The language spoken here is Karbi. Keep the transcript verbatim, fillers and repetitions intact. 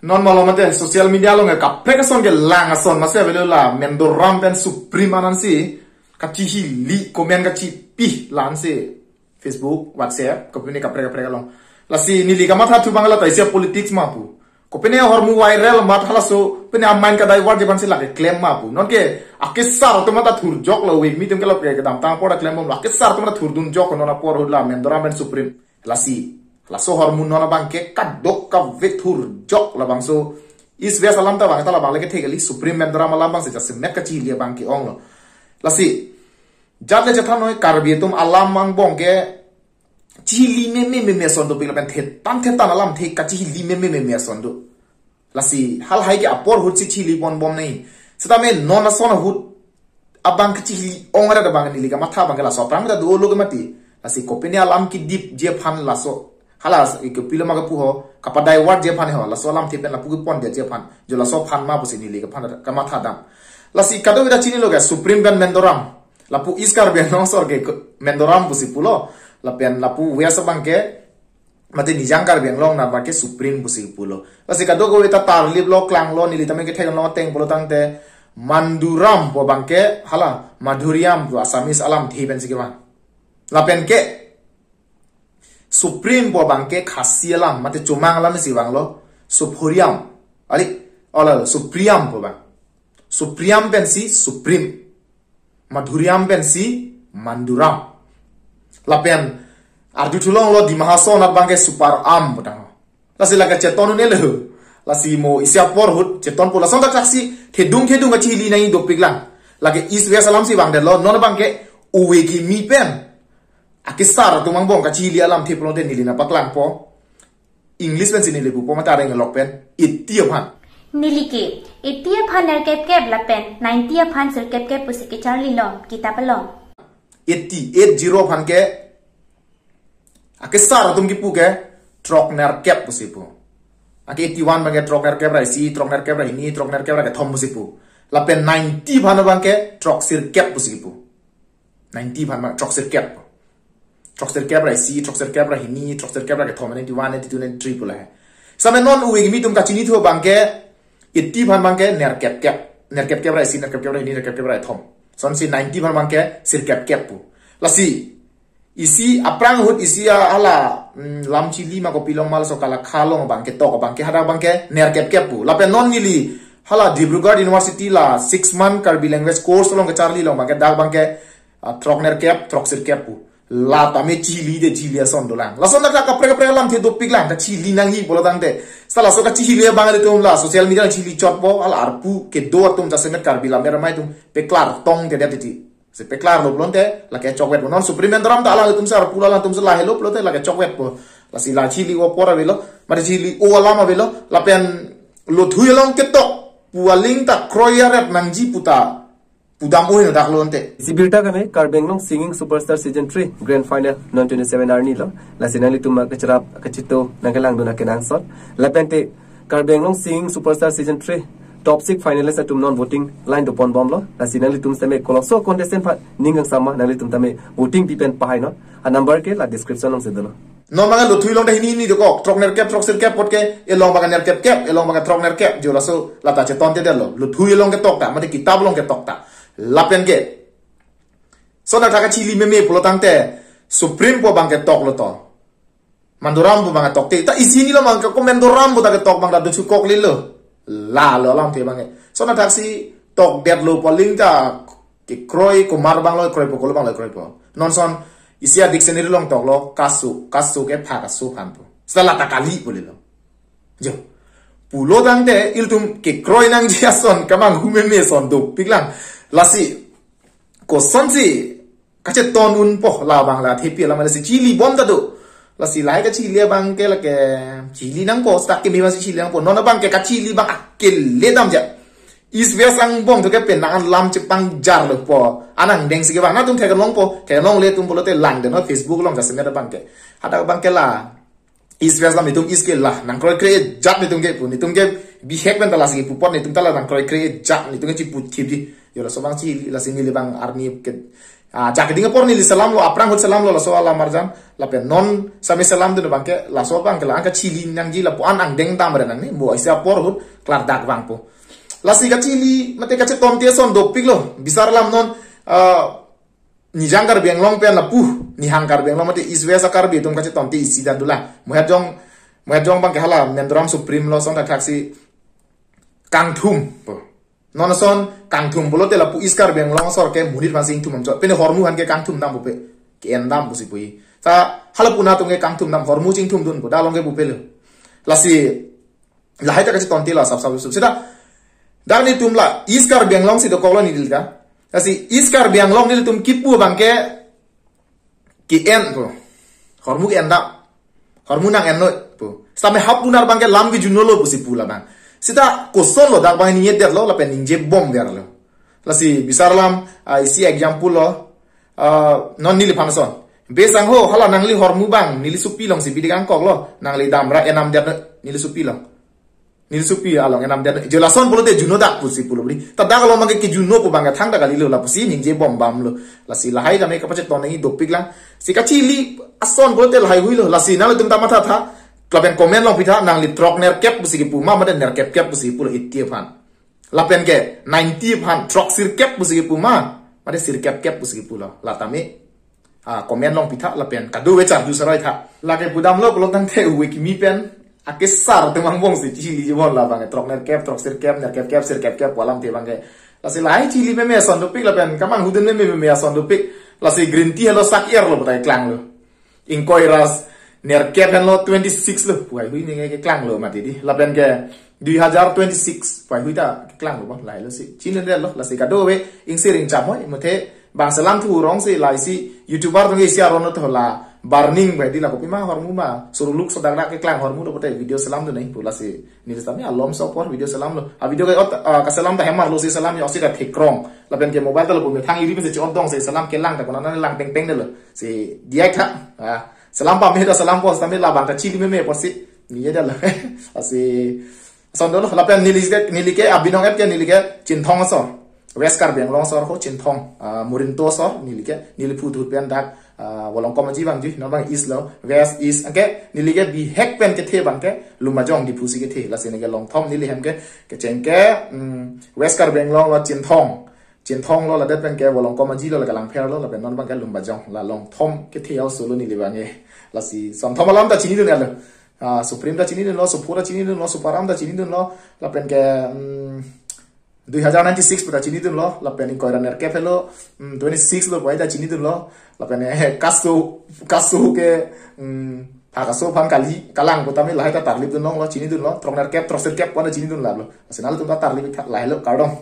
Non malom mate social media along kaprek ason kelang ason masi avelo la Mendoram pen Supreme anansi kachihili, comment kachipi la-ansi Facebook, WhatsApp, kopine kaprek kaprek along. Lasi neli kamatha thu abang la ta isi politics ma pu. Kopine ahormu viral mat halaso, pine amain ka-divert je aphansi lake klem ma pu. Nonke akesar atum ta thurjok lo, wek mi atum ke lo ke kedamtang apor ta klembom lo. Akesar atum ta thurdunjok non apor ahut la Mendoram pen Supreme. Lasi, laso ahormu non abang ke kadokave thurjok labangso. East West alam ta abang ta labang le kethe kali, Supreme Mendoram alam abangsi jasemet kachihili abang ke-ong lo. Lasi, jat le chethan noi, Karbi atum alam angbong ke chihili meme meme ason dopik lapen thetan thetan alamthe kachihili meme meme ason do. Lasi halahai ke apor ahutsi chihili ponbom nai. Setame non ason ahut abang kachihili ong ra abang neli kamatha abang ke laso aphrang ta dolo ke mati. Lasi kopine alam kedip je aphan laso. Hala ke pilo ma kepu ho, kapa-divert je aphan ho, laso alamthe pen lapu kepon dia je aphan. Jo laso aphan ma pusi neli kaphan kamatha dam. Lasi kadokave ta chinilo ke Supreme pen Mendoram. Lapu East Karbi Anglong asor ke Mendoram pusi pulo. Lapen lapu West abang ke mate Nijang Karbi Anglong na abang ke Supreme pusi pulo. Lasi kadokave ta tarlip lo, klang lo, neli tame kethek lo ateng pulo tangte Manduram pu abang ke hala Madhuriam pu Assamese alamthe pensi kevang. Lapen ke Supreme pu abang ke Khasi alam, mate Chomang alamsi vanglo, Suphoriam. Ali, ola Supriam pu abang. Supriam pensi Supreme. Madhuriam pensi Manduram. Lapen arju thulong lo Dima Hasao anat abang ke Super Am pu tang. Lasi lake cheton un-e lo. Lasi mo isi apor ahut cheton pu lason ta kaksi thedung thedung kachihili nai dopik lang. Lake East West alamsi vangdetlo, non abang ke ove kimi pen akesar atum angbong kachihili alamthe pulote neli nangpaklangpo. English pensi neli pupo mate areng lok pen eighty aphan. Neli ke eighty aphan nerkepkep lapen ninety aphan sirkepkep pusi kecharli long kitap along. Eighty, eight zero aphan ke akesar atum kipu ke throknerkep pusi pu. Anke eighty-one abang ke throknerkep ra isi, throknerkep ra hini, throknerkep ra kethom pusi pu. Lapen ninety aphan abang ke throksirkep pusi kipu. Ninety aphan abang throksirkep. Throksirkep ra isi, throksirkep ra hini, throksirkep ra kethom, ninety-one, ninety-two, ninety-three pu lahai. Setame non ove kimi atum kachinithu abang ke eighty aphan abang ke nerkepkep. Nerkepkep ra isi, nerkepkep ra hini, nerkepkep ra kethom. Lasonsi ninety aphan abang ke sirkepkep pu. Lasi isi aphrang ahut isi a-, hala, mm, Lamchili ma kopi along ma laso Kalakha along abang ketok abang ke hadak abang ke nerkepkep pu. Lapen non neli hala Dibrugarh University la six month Karbi language course along kecharli along abang ke dak abang ke, ah, throknerkep, throksirkep pu. La tame chihilide chihili ason dolang. Lason dak kaprek kaprek alamthe dopik lang, kachihili nangji pulo tangte. Seta laso kachihili abang ilitum la social media chihili chotpo, hala arpu kedo atum jasemet Karbi lammet amei atum peklar tongte det titi. Si peklar lo pulote lake chokvet. Non Supreme Mendoram ta alanglitum si arpu lo, alanglitum si lahelo pulote lake chokvetpo. Lasi la chihili-o apor avelo, mate chihili-o alam avelo, lapen Lothui along ketok pu aling ta kroi aret nangji pu ta pudam oi no dak lo ante. Isi birta kami Karbi Anglong Singing Superstar Season three Grand Final non twenty-seven arni lo. Lasi nanglitum kacharap kachito nangkelangdun akenangsot. Lapente Karbi Anglong Singing Superstar Season three top six finalist atum non voting line doponbomlo. Lasi nanglitum tame kolokso contestant aphan ning kangsam ma nanglitum tame voting pipen pahai non. A number ke la description alongsi dolo. Non abang Lothui along ta hini hini dokok, throknerkep, throksirkep apot ke, elong abang nerkepkep, elong abang throknerkep, jo laso lata chetonte detlo. Lothui along ketok ta, mate kitap along ketok ta. Lapen ke. Lason dak kachihili meme pulo tangte, Supreme pu abang ketok lo to. Manduram pu abang tokte. Ta isi ni lo abang ke ko Mendoram pu ta ketok abang ta dochukok lilo. La lo alamthe abang ke. Lason dak si tokdetlo pu aling ta kekroi, komat abang lo kroipo, kolo abang lo kroipo. Non lason isi a-dictionary along toklo, kasu, kasu ke pha kasu aphan pu. Seta lata kali pu lilo. Jo. Pulo tangte ilitum kekroi nangji ason kemanghu meme ason dopik lang. Lasi kosonsi kacheton unpo labang la thepi alam lasi chihilibom ta do. Lasi lahai kachihili abang ke lake chihili nangpo, seta kimi abang si chihili nangpo. Non abang ke kachihili abang akele damja. East West angbong atum ke penang an lam chepangjarlo pu. Anang dengsi kevang, nangtum theklongpo, theklongle atum pulote langdun non Facebook along jasemet abang ke. Hadak abang ke la East West alam itum East ke la nangkroikre jat nitum ke pu, nitum ke bihek pen ta lasi pu apot nitum ta la nangkroikre jat nitum ke chipu thip di. Jo laso abang chihili, lasi neli abang arni ke Ah, jak ding apor neli selam lo, aphrang ahut selam lo, laso alam arjan. Lapen non sami selam dun abang ke, laso abang ke la angka chili nangji lapu-an angdeng dam re nang ni, mo isi apor ahut klardak vangpo. Lasi kachili, mate kachetonte ason dopik lo, bisar alam non, ah, nijang Karbi Anglong pen lapu, nihang Karbi Anglong mate East West a-Karbi atum kachetonte isi dan dolang. Muhet jong, muhet jong abang ke hala, Menduram Supreme lo, son thakthak si kangthum po. Non ason kangthum pulote lapu East Karbi Anglong asor ke monit aphan si ingthum amchot. Pine hormu aphan ke kangthum dam pupe. Ke-en dam pusi pu-i. Ta hala puna atum ke kangthum dam, hormu chingthum dunpo. Dak along ke pupe lo. Lasi lahai ta kachetonte la sap sap sap. Seta dak nelitum la East Karbi Anglong si dokok lo neli ta. Lasi East Karbi Anglong nelitum kipu abang ke ke-en po. Hormu ke-en dam. Hormu nang-en noi po. Sitame hap punar abang ke lam ke juno lo pusi pu labang. Seta koson lo dak abang ningje det lo lapen ningje bom ver lo. Lasi bisar alam, ah, isi example lo. Ah, non neliphan ason. Be sangho, hala nangli hormu abang, neli sopi along si bidi kangkok lo. Nangli damra enam det noi, neli sopi along. Neli sopi along enam det noi. Jo lason pulote juno dak pusi pulo bri. Ta dak along abang ke juno pu abang ke thangta kali lo lapusi ningje bom bam lo. Lasi lahai tame kapacheton nangji dopik lang. Si kachili ason pulote lahai hui lo. Lasi nanglitum ta matha tha. Lapen comment along pitha nangli throk nerkep pusi kipu ma, mate nerkep kep pusi pulo eighty aphan. Lapen ke ninety aphan throk sirkep pusi kipu ma, mate sirkep kep pusi kipu lo. La tame, ah, comment along pitha lapen kadokave charju sarai tha. Lake pudam lo pulo tangte ove kimi pen akesar atum angbong si chili jibon labang, throk nerkep, throk sirkep, nerkep kep, sirkep kep pu alamthe abang ke. Lasi lahai chili meme ason dopik lapen kamang hudun meme meme ason dopik. Lasi green tea helo sak er lo puta keklang lo. Ingkoi ra nerkep henlo twenty-six lo, puai hui ningke keklang lo mati di. Lapen ke dui hajar twenty-six puai hui ta keklang lo bang, lahai lo si. Chini det lo, lasi kadokave ingsir ingcham hoi, mate bang selam thu rong si lahai si YouTuber atum ke isi aron lo to la burning bai di la kopi ma hormu ma, suruluk sodak dak keklang hormu lo pote video selam tu nai pu lasi. Neli sitame alom so apor video selam lo. A video ke ot, ah, kaselam ta hemar lo si selam ya osi ta thekrong. Lapen ke mobile ta lo pu methang iri pen si chodong si selam kelang ta konat nang lang peng peng det lo. Si diak tha. Ah, selam pame ta selam po sitame labang kachili meme apotsi. Ningje det lo. Lasi ason dolo lapen neli ke, neli ke abinong et ke neli ke Chinthong asor. West Karbi Anglong asor ho Chinthong. Ah, Murinto asor neli ke, neli phu thut pen dak, ah, Volongkom Aji abang jui, non abang East lo, West, East. Anke neli ke bihek pen kethe abang ke Lumbajong Diphu si kethe. Lasi neli ke Longthom neli hem ke, kecheng ke, mm, West Karbi Anglong lo Chinthong. Chinthong lo, ladet pen ke Volongkom Aji lo, la Kalangpher lo, lapen non abang ke Lumbajong, la Longthom kethe a-oso lo neli abang ke. Lasi Sonthom alam ta chinidun ya lo. Ah, Supreme ta chinidun lo, Suphu ta chinidun lo, Suparam ta chinidun lo, lapen ke, mm, dui hajar ninety-six pu ta chinidun lo, lapen ingkoi ra nerkep helo, mm, twenty-six lo puai ta chinidun lo, lapen, eh, kaso, kaso ke, mm, ha kaso aphan kali, kalang pu tame lahai ta tarlip dun long lo, chinidun lo, throk nerkep, throk sirkep pu ta chinidun la lo. Lasi nanglitum ta tarlip tha lahai lo, kardom.